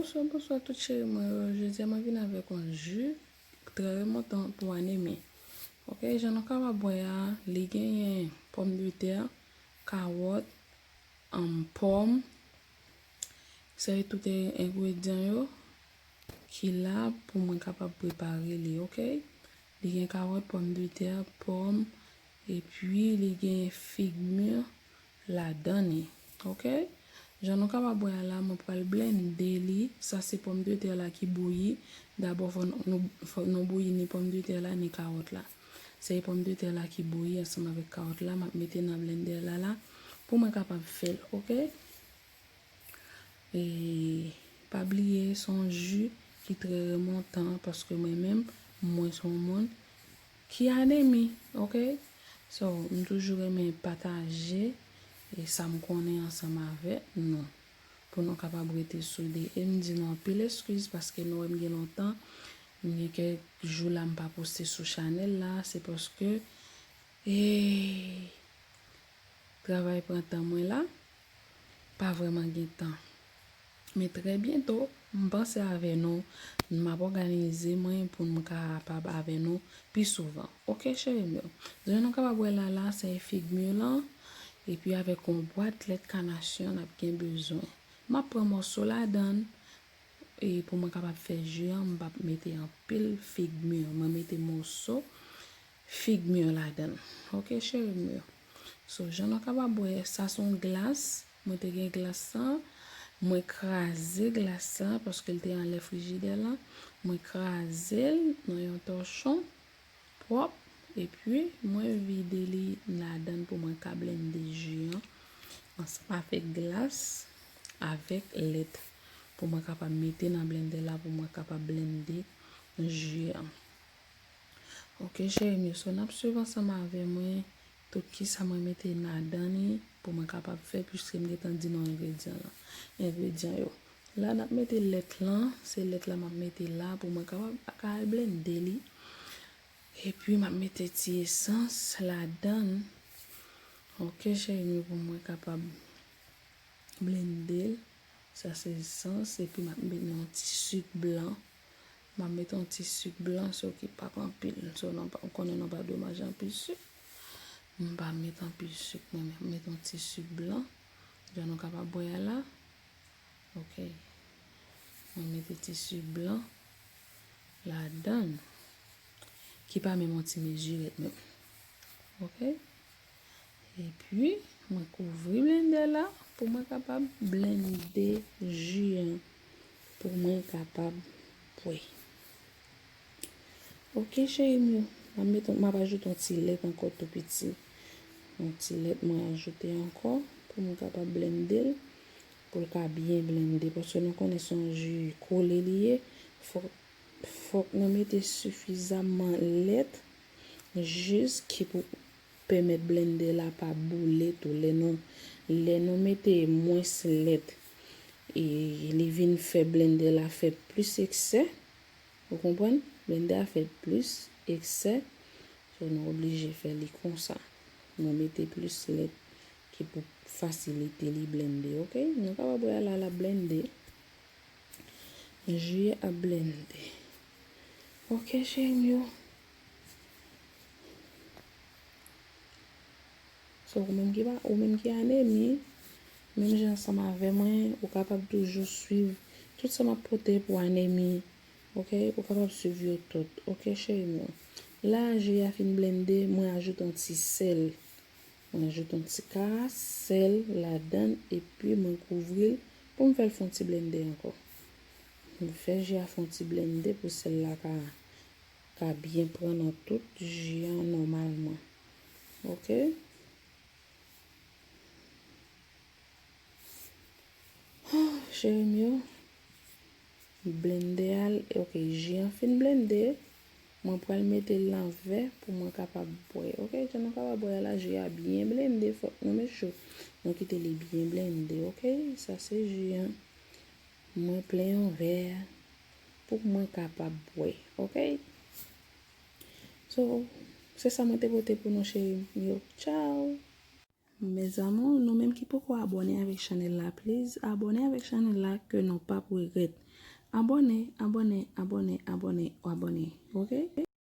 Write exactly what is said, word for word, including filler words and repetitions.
Bonswa, bonswa tout cheri mwen yo. Jodi a mwen vin avèk yon ji trè remontan pou anemi. Ok, jan nou kapab wè a, li genyen pòmdetè, kawòt, um, pòm. Sa se tout engredyan yo ki la pou mwen kapab prepare li, ok? Li gen kawòt, pòmdetè, pòm, epi li gen fig mi ladan li, ok? Jan nou kapab wè a la, mwen pral blende li. Sa se pòmdetè la ki bouyi. Dabò, fò nou, nou, fò nou bouyi ni pòmdetè la, ni kawòt la. Se pòmdetè la ki bouyi ansanm avèk kawòt la, m ap mete nan blendè la la pou mwen kapab fè l, ok? E pa bliye, se yon ji ki trè remontan, paske mwen menm, mwen se yon moun ki anemi, ok? So, m toujou renmen pataje e sa m konnen ansanm avèk nou, pou nou kapab rete soude. E m di nou anpil eskiz, paske nou wè m gen lontan, m gen kèk jou la m pa poste sou chanèl la, se paske, e, travay pran tan mwen la, pa vrèman gen tan. Men trè byento, m panse avè nou, m ap òganize mwen pou m kapab avè nou pi souvan. Ok, cheri m yo? Jan nou kapab wè la la, se fig mi lan, epi avèk yon bwat lèt kanasyon n ap gen bezwen. M ap pran mòso ladan l, e pou mwen kapab fè ji an, m p ap mete anpil fig mi. Mwen mete mòso fig mi ladan l. Ok, cheri m yo? So, jan nou kapab wè, sa se yon glas. Mwen te gen glas sa. Mwen kraze glas sa paske l te anlè frijidè la. Mwen kraze l nan yon tòchon pwòp. Epi, mwen vide li ladan l pou mwen ka blende ji an ansanm avèk glas, avèk lèt, pou mwen kapab mete nan blendè la, pou mwen kapab blende ji an. Ok, cheri m yo, so n ap swiv ansanm avè mwen tout kisa mwen mete ladan li pou mwen kapab fè, piske m gentan di nou engredyan lan, engredyan yo. La, n ap mete lèt lan, se lèt la m ap mete la pou mwen kapab ka al blende li. Epi, m ap mete ti esans ladan l. Ok, cheri m yo, pou mwen kapab blende l. Sa se esans, epi m ap mete yon ti sik blan. M ap mete yon ti sik blan, so ki p ap anpil. So, nou pa, ou konnen nou pa dwe manje anpil sik. M pa mete anpil sik, mwen, m mete yon ti sik blan. Jan nou kapab wè a la. Ok. Mwen mete ti sik blan ladan l, ki pa menm yon ti mezirèt menm. Ok. Epi, mwen kouvri blendè la pou mwen kapab blende ji an, pou mwen kapab bwè. Ok, cheri m yo, m ap met, m ap ajoute yon ti lèt ankò tou piti. Yon ti lèt mwen ajoute ankò pou mwen kapab blende l, pou l ka byen blende. Paske nou konnen se yon ji kole li ye, fòk, fòk nou mete sifizamman lèt jis ki pou pèmèt blendè la pa boule tou. Lè nou, lè nou mete mwens lèt, e li vin fè blendè la fè plis eksè. Ou konprann? Blendè a fè plis eksè. So, nou oblije fè li konsa. Nou mete plis lèt ki pou fasilite li blende, ok? Nou kapab wè a la, l ap blende. Ji ap blende. Ok, cheri m yo. So, ou menm ki pa, ou menm ki anemi, menm jan ansanm avè mwen, ou kapab toujou swiv tout sa m ap pote pou anemi. Ok, ou kapab swiv yo tout. Ok, cheri m yo. La, ji a fin blende, mwen ajoute yon ti sèl. Mwen ajoute yon ti kara sèl ladan l, epi mwen kouvri l pou m fè l fè yon ti blende ankò. Mwen fè ji a fè yon ti blende pou sèl la ka, ka byen pran nan tout ji a nòmalman. Ok? Oh, cheri m yo, blende a, ok, ji an fin blende. Mwen pral mete l nan vè pou mwen kapab bwè. Ok, jan nou kapab wè a la, ji a byen blende, fòk nou met cho. Nou kite li byen blende, ok? Sa se ji an. Mwen plen yon vè pou mwen kapab bwè, ok? So, se sa mwen te pote pou nou, cheri m yo. Tchao! Mes amours, nou menm ki poko abòne avèk chanèl la, please, abòne avèk chanèl la ke nou p ap regrèt. Abòne, abòne, abòne, abòne, abòne, oke?